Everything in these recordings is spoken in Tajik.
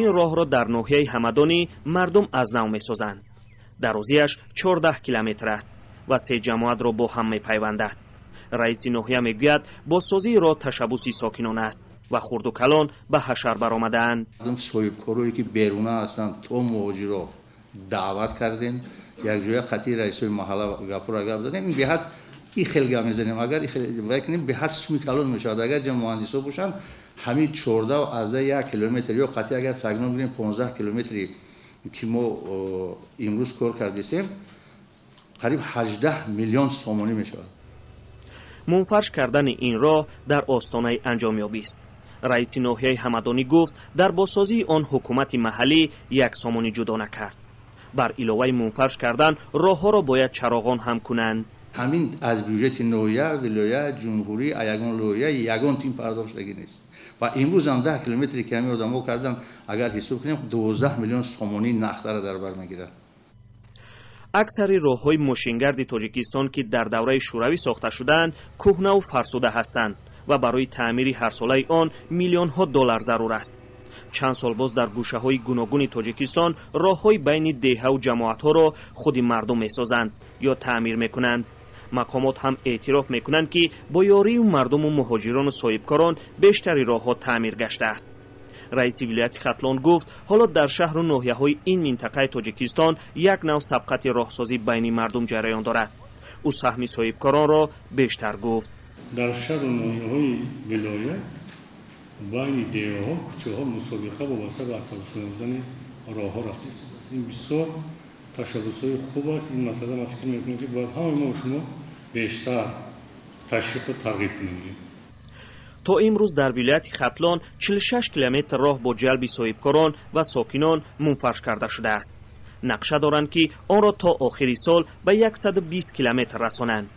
Ин роҳро дар ноҳияи Ҳамадонӣ мардум аз нав месозанд. Дарозиаш 14 километр аст ва се ҷамоатро бо ҳам мепайвандад. Раиси ноҳия мегӯяд, бозсозии роҳ ташаббуси сокинон аст ва хурду калон ба ҳашар баромадаанд. Соҳибкорое ки беруна ҳастанд, то муҳоҷиро даъват кардем, якҷоя қатъи раисои маҳалла гапура гап задем. Ин беҳад и хел гап мезанем, агар вай кунем, беҳад суми калон мешавад. Агар ҷа муҳандисо бошанд, ҳамин 14,1 километр ё қатъи агар тагно бигирем, 15 километри ки мо имрӯз кор кардесем, қариб 18 миллион сомонӣ мешавад. Мунфарш кардани ин роҳ дар остонаи анҷомёбист. Раиси ноҳияи Ҳамадонӣ гуфт, дар бозсозии он ҳукумати маҳаллӣ як сомонӣ ҷудо накард. Бар иловаи мунфарш кардан роҳҳоро бояд чароғон ҳам кунанд. Ҳамин аз бюҷети ноҳия, вилоят, ҷумҳурӣ, ягон лоиҳа, ягон тим пардохтшудагӣ нест. Ва имрӯз ҳам 10 километре ки ҳамин одамо кардан, агар ҳисоб кунем, 12 миллион сомонӣ нақдара дар бар мегирад. Аксари роҳҳои мошингарди Тоҷикистон, ки дар давраи шӯравӣ сохта шудаанд, кӯҳнаву фарсуда ҳастанд ва барои таъмири ҳарсолаи он миллионҳо доллар зарур аст. Чанд сол боз дар гӯшаҳои гуногуни Тоҷикистон роҳҳои байни деҳаву ҷамоатҳоро худи мардум месозанд ё таъмир мекунанд. Мақомот ҳам эътироф мекунанд, ки бо ёрии мардуму муҳоҷирону соҳибкорон бештари роҳҳо таъмир гаштааст. Раиси вилояти Хатлон гуфт, ҳоло дар шаҳру ноҳияҳои ин минтақаи Тоҷикистон як нав сабқати роҳсозӣ байни мардум ҷараён дорад. Ӯ саҳми соҳибкоронро бештар гуфт. Дар шаҳру ноҳияҳои вилоят байни деҳаҳо, кӯчаҳо мусобиқа вобаста ба асфалтшудани роҳҳо рафта истодааст. Ин бисёр ташаббусҳои хуб аст. Ин масъала ман фикр мекунам, ки бояд ҳамаи мо шумо бештар ташвиқу тарғиб кунем. То имрӯз дар вилояти Хатлон 46 километр роҳ бо ҷалби соҳибкорон ва сокинон мунфарш карда шудааст. Нақша доранд, ки онро то охири сол ба 120 километр расонанд.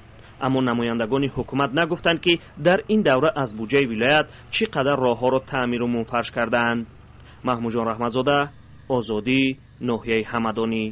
Аммо намояндагони ҳукумат нагуфтанд, ки дар ин давра аз буҷаи вилоят чӣ қадар роҳҳоро таъмиру мунфарш кардаанд. Маҳмудҷон Раҳматзода, Озодӣ, ноҳияи Ҳамадонӣ.